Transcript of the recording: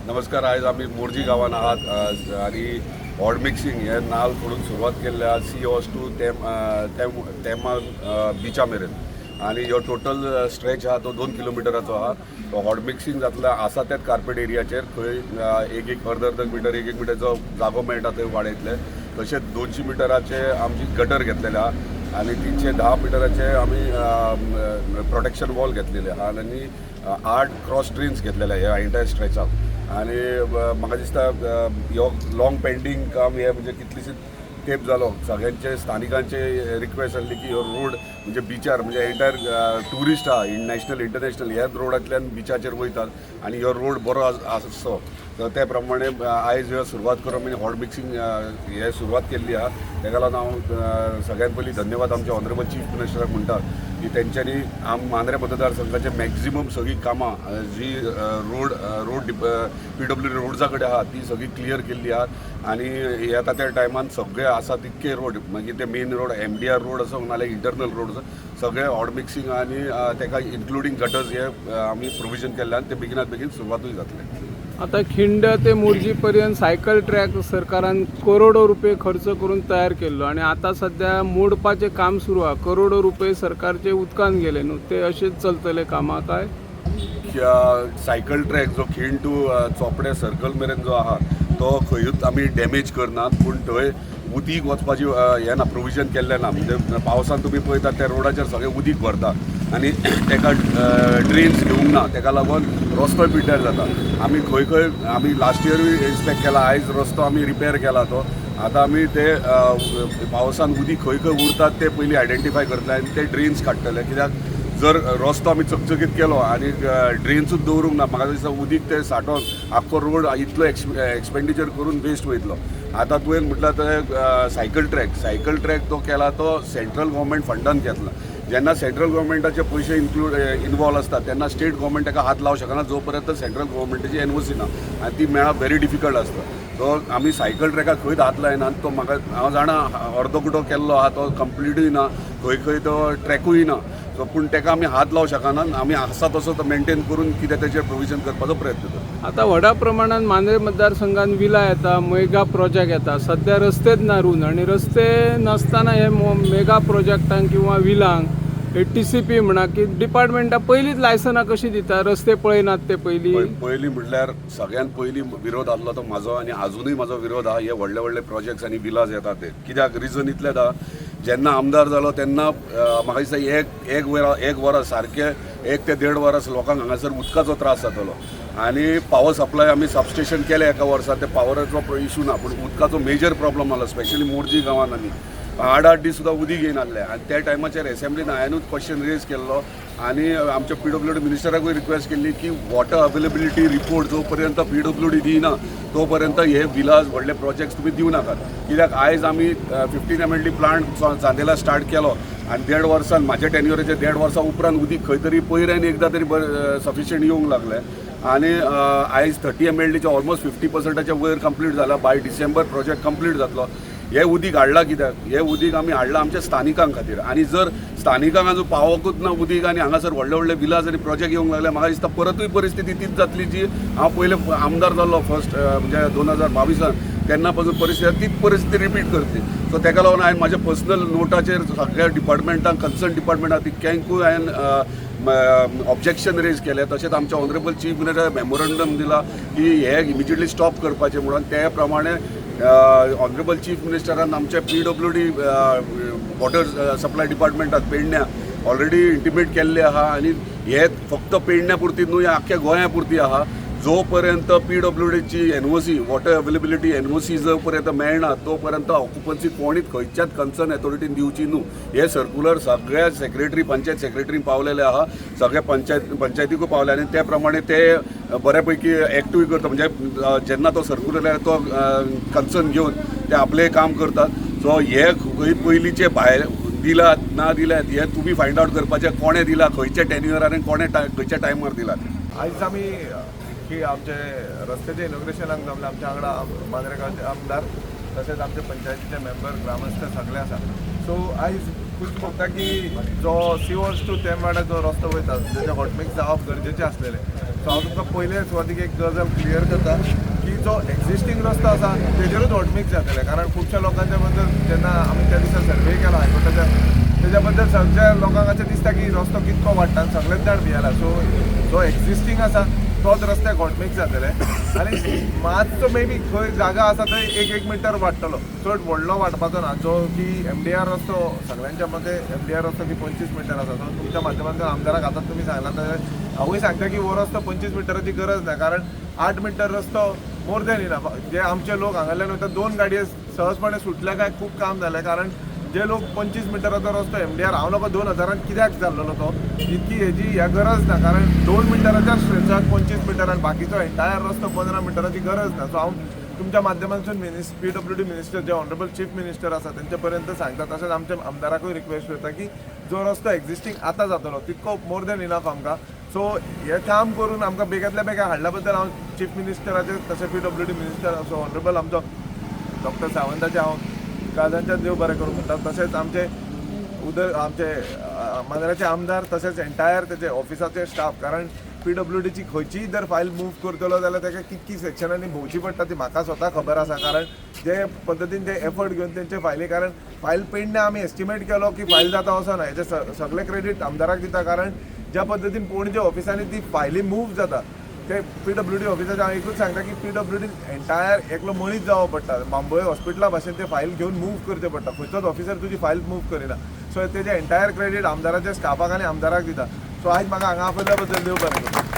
नमस्कार. आयज आमी मोरजी गांवान आहात आनी हॉट मिक्सिंग हे नाल फोडून सुरवात केल्ले आहा सी हॉर्स टू तेमा बिचा मेरेन. आनी ह्यो टोटल स्ट्रेच आहा तो 2 किलोमिटराचो आहा. तो हॉट मिक्सिंग जातलो आसा त्याच कार्पेट एरियाचेर. खंय एक एक अर्द अर्द मिटर, एक एक मिटरचो जागो मेळटा थंय वाडयतले. तशेंच 200 मिटराचे आमची गटर घेतलेले आहा आनी 310 मिटराचे आमी प्रोटेक्शन वॉल घेतलेले आहा आनी आठ क्रॉस ड्रेन्स घेतलेले ह्या एंटायर स्ट्रेचाक. आनी म्हाका दिसता ह्यो लॉंग पेंडींग काम हे म्हणजे कितलीशी तेंप जालो. सगळ्यांचे स्थानिकांचे रिक्वेस्ट आसली की ह्यो रोड म्हणजे बिचार म्हणजे एंटायर ट्युरिस्ट आहा, नॅशनल, इंटरनॅशनल, ह्याच रोडांतल्यान बिचाचेर वयतात आनी ह्यो रोड बरो आसचो. तर ते प्रमाणे आयज ह्यो सुरवात करून आमी हॉट मिक्सिंग हे सुरवात केल्ली आहा. तेका लागून हांव सगळ्यात पयलीं धन्यवाद आमच्या ऑनरेबल चीफ मिनिस्टराक म्हणटा की तेंच्यांनी आम मांद्रे मतदारसंघाचे मॅक्झिमम सगळीं कामां जी रोड रोड पीडब्ल्यू रोड्सा कडेन आहा ती सगळी क्लियर केल्ली आहा. आनी येता त्या टायमान सगळे आसा तितके रोड, मागीर ते मेन रोड, एमडीआर रोड आसूं नाल्यार इंटरनल रोड आसूं, सगळे हॉट मिक्सिंग आनी तेका इन्क्लुडींग गटर्स हे आमी प्रोविजन केल्ले आनी ते बेगिनात बेगीन सुरवातूय जातले. आता खिंड ते मोरजी पर्यंत सायकल ट्रॅक सरकारान करोडो रुपये खर्च करून तयार केल्लो आणि आता सध्या मोडपाचें काम सुरू आहा. करोडो रुपये सरकारचे उदकान गेले न्हू ते. अशेंच चलतले कामां काय? सायकल ट्रॅक जो खीण टू चोपडे सर्कल मेरेन जो आहा तो खंयूच आमी डॅमेज करनात, पूण थंय उदीक वचपाची हें ना, प्रोविजन केल्लें ना. म्हणजे पावसान तुमी पळयतात त्या रोडाचेर सगळें उदीक भरता आनी तेका ड्रेन्स घेवंक ना. तेका लागून रस्तो पिड्ड्यार जाता. आमी खंय खंय आमी लास्ट इयरूय इन्स्पेक्ट केला. आयज रस्तो आमी रिपेर केला. तो आतां आमी ते पावसान उदीक खंय खंय उरतात ते पयलीं आयडेंटिफाय करतले आनी ते ड्रेन्स काडटले. कित्याक जर रस्तो आमी चकचकीत केलो आनी ड्रेन्सूच दवरूंक ना, म्हाका दिसता उदीक ते साठोन आख्खो रोड इतलो एक्सपेंडिचर करून वेस्ट वयतलो. आतां तुवें म्हटल्यार ते सायकल ट्रॅक, सायकल ट्रॅक तो केला तो सेंट्रल गव्हर्मेंट फंडान घेतला. जेन्ना सेंट्रल गव्हर्मेंटाचे पयशे इन्क्लूड इनवॉल्व आसता तेन्ना स्टेट गव्हर्मेंट ताका हात लावंक शकना जो पर्यंत सेंट्रल गव्हर्मेंटाची एनओसी ना आनी ती मेळप व्हेरी डिफिकल्ट आसता. सो आमी सायकल ट्रॅकाक खंयच हात लायना. तो म्हाका हांव जाणा अर्दो कुटो केल्लो आहा, तो कंप्लिटूय ना, खंय खंय तो ट्रॅकूय ना. सो पूण ताका आमी हात लावंक शकना. आमी आसा तसो तो मेंटेन करून कितें तेचेर प्रोविजन करपाचो प्रयत्न करता. आता व्हडा प्रमाणात मांद्रे मतदारसंघात विला येता, मेगा प्रोजेक्ट येता. सध्या रस्तेच ना रून आणि रस्ते नासतना हे मेगा प्रोजेक्टांक किंवा विलांक हे टीसीपी म्हणा की डिपार्टमेंटां पयलींच लायसनां कशी दिता? रस्ते पळयनात ते पयलीं. पयलीं म्हटल्यार सगळ्यात पयलीं विरोध आसलो तो म्हाजो आनी आजुनूय म्हाजो विरोध आहा हे व्हडले व्हडले प्रोजेक्ट्स आनी विलास येतात ते. कित्याक रिजन इतलेंच आहा, जेन्ना आमदार जालो तेन्ना म्हाका दिसता एक एक वर एक वरस सारकें 1 ते देड वरस लोकांक हांगासर उदकाचो त्रास जातालो. आनी पावर सप्लाय आमी सबस्टेशन केलें एका वर्सा, ते पावराचो इशू ना, पूण उदकाचो मेजर प्रॉब्लम आलो. स्पेशली मोरजी गांवांत आनी 8-8 दीस सुद्दां उदीक येयनासलें. आनी त्या टायमाचेर एसेंब्लीन हांवेनूच क्वेश्चन रेज केल्लो आनी आमच्या पीडब्ल्यू डी मिनिस्टराकूय रिक्वेस्ट केल्ली की वॉटर अवेलेबिलिटी रिपोर्ट जो पर्यंत पीडब्ल्यू डी दिना तो पर्यंत हे विलास, व्हडले प्रोजेक्ट्स तुमी दिवं नाकात. कित्याक आयज आमी 15 एमएलडी प्लांट चांदेला स्टार्ट केलो आनी देड वर्सान, म्हाज्या टेन्युअराच्या देड वर्सां उपरांत उदीक खंय तरी पयऱ्यान एकदां तरी बरें सफिशियंट येवंक लागलें. आनी आयज 30 एमएलडीचे ऑलमोस्ट 50 पर्संटाच्या वयर कंप्लीट जाला. बाय डिसेंबर प्रोजेक्ट कंप्लीट जातलो. हे उदीक हाडलां कित्याक? हे उदीक आमी हाडलां आमच्या स्थानिकां खातीर. आनी जर स्थानिकांक अजून पावोकूच ना उदीक आनी हांगासर व्हडले व्हडले विलास आनी प्रोजेक्ट येवंक लागले, म्हाका दिसता परतूय परिस्थिती तीच जातली जी हांव पयले आमदार जाल्लो फर्स्ट, म्हणजे 2022आन, तेन्ना पासून परिस्थिती तीच परिस्थिती रिपीट करतली. सो तेका लागून हांवें म्हाज्या पर्सनल नोटाचेर सगळ्या डिपार्टमेंटांक, कन्सर्न डिपार्टमेंटाक, तितक्यांकूय हांवें ऑब्जेक्शन रेज केलें. तशेंच आमच्या ऑनरेबल चीफ मिनिस्टर मेमोरंडम दिला की हे इमिजिएटली स्टॉप करपाचें म्हणून. ते प्रमाणे ऑनरेबल चीफ मिनिस्टरान आमच्या पीडब्ल्यू डी वॉटर सप्लाय डिपार्टमेंटात पेडण्या ऑलरेडी इंटिमेट केल्ले आहा. आनी हे फक्त पेडण्या पुरती न्हू, हे आख्ख्या गोंया पुरती आहा. जो पर्यंत PW डीची NOC, water availability NOC जो पर्यंत मेळना तो पर्यंत ऑक्युपन्सी कोणीच खंयच्याच कन्सर्न अथॉरिटीन दिवची न्हू. हे सर्क्युलर सगळ्या सेक्रेटरी, पंचायत सेक्रेटरीन पावलेले आहा, सगळ्या पंचायतीकूय पावले आनी ते प्रमाणे ते बऱ्यापैकी एक्टूय करता. म्हणजे जेन्ना तो सर्क्युलर येता तो कन्सर्न घेवन ते आपलें काम करतात. सो हे खंय पयलींचे भायर दिलात ना दिल्यात हे तुमी फायंड आवट करपाचें, कोणें दिला, खंयच्या टेन्युअरार आनी कोणें खंयच्या टायमार दिला ते. आयज आमी की आमचे रस्त्याचे इनॉग्रेशनाक जमले. आमच्या वांगडा मांद्रे गांवचे आमदार तशेंच आमचे पंचायतीचे मेंबर, ग्रामस्थ सगळे आसा. सो आयज खूब पळोवता की जो सी हॉर्स टू तेमवाडा जो रस्तो वयता तेजे हॉटमिक्स जावप गरजेचें आसलेलें. सो हांव तुमकां पयले सुवातीक एक गजाल क्लियर करता की जो एक्झिस्टींग रस्तो आसा तेजेरूच हॉटमिक्स जातले, कारण खुबश्या लोकांच्या बद्दल जेन्ना आमी त्या दिसा सर्वे केला हायकोर्टाच्या, तेज्या बद्दल सगळ्या लोकांक अशें दिसता की रस्तो कितको वाडटा आनी सगळेच जाण भियेला. सो जो एक्झिस्टींग आसा तोच रस्त्याक हॉटमिक्स जातले आनी मातसो मे बी खंय जागा आसा थंय एक एक मिटर वाडटलो, चड व्हडलो वाडपाचो ना. जो की एमडीआर रस्तो सगळ्यांच्या मते एमडीआर रस्तो की 25 मिटर आसा, तो तुमच्या माध्यमांतल्यान आमदाराक आतां तुमी सांगला तशें हांवूय सांगता की हो रस्तो 25 मिटराची गरज ना, कारण 8 मिटर रस्तो मोर दॅन इनफ. जे आमचे लोक हांगासरल्यान वयता, दोन गाडये सहजपणे सुटल्या काय खूब काम जालें, कारण जे लोक 25 मिटराचो रस्तो एमडीआर हांव लोक 2000 कित्याक जाल्लो तो इतकी हेजी ह्या गरज ना, कारण 2 मिटराच्या स्ट्रेचाक 25 मिटर आनी बाकीचो एंटायर रस्तो 15 मिटराची गरज ना. सो हांव तुमच्या माध्यमांतसून पीडब्ल्यूडी मिनिस्टर जे ऑनरेबल चीफ मिनिस्टर आसा तेंचे पर्यंत सांगता, तशेंच आमच्या आमदाराकूय रिक्वेस्ट करता की जो रस्तो एक्झिस्टींग आतां जातलो तितको मोर दॅन इनफ आमकां. सो हें काम करून आमकां बेगांतल्या बेगा हाडल्या बद्दल हांव चीफ मिनिस्टराचे तशें पीडब्ल्यूडी मिनिस्टर सो ऑनरेबल आमचो डॉक्टर सावंताचे हांव काळजांच्यान देव बरें करूं म्हणटा. तशेंच आमचे उदर आमचे मांद्र्याचे आमदार तशेंच एंटायर तेजे ऑफिसाचे स्टाफ, कारण पीडब्ल्यूडीची खंयचीय जर फायल मूव करतलो जाल्यार ताका कितकी सेक्शनांनी भोंवची पडटा ती म्हाका स्वता खबर आसा, कारण जे पद्दतीन ते एफर्ट घेवन तेंचे फायली, कारण फायल पेडणे आमी एस्टिमेट केलो की फायल जाता असो ना, हेजे सगळे क्रेडीट आमदाराक दिता, कारण ज्या पद्दतीन पणजे ऑफिसांनी ती फायली मूव जाता ते पीडब्ल्यूडी ऑफिसाचे हांव एकूच सांगता की पीडब्ल्यूडी एंटायर एकलो मनीस जावो पडटा, बांबोळे हॉस्पिटला भाशेन ते फायल घेवन मूव करचें पडटा, खंयचोच ऑफिसर तुजी फायल मूव करिना. सो तेजें एंटायर क्रेडीट आमदाराच्या स्टाफाक आनी आमदाराक दिता. सो आयज म्हाका हांगा आपयल्या बद्दल देव बरें करूं.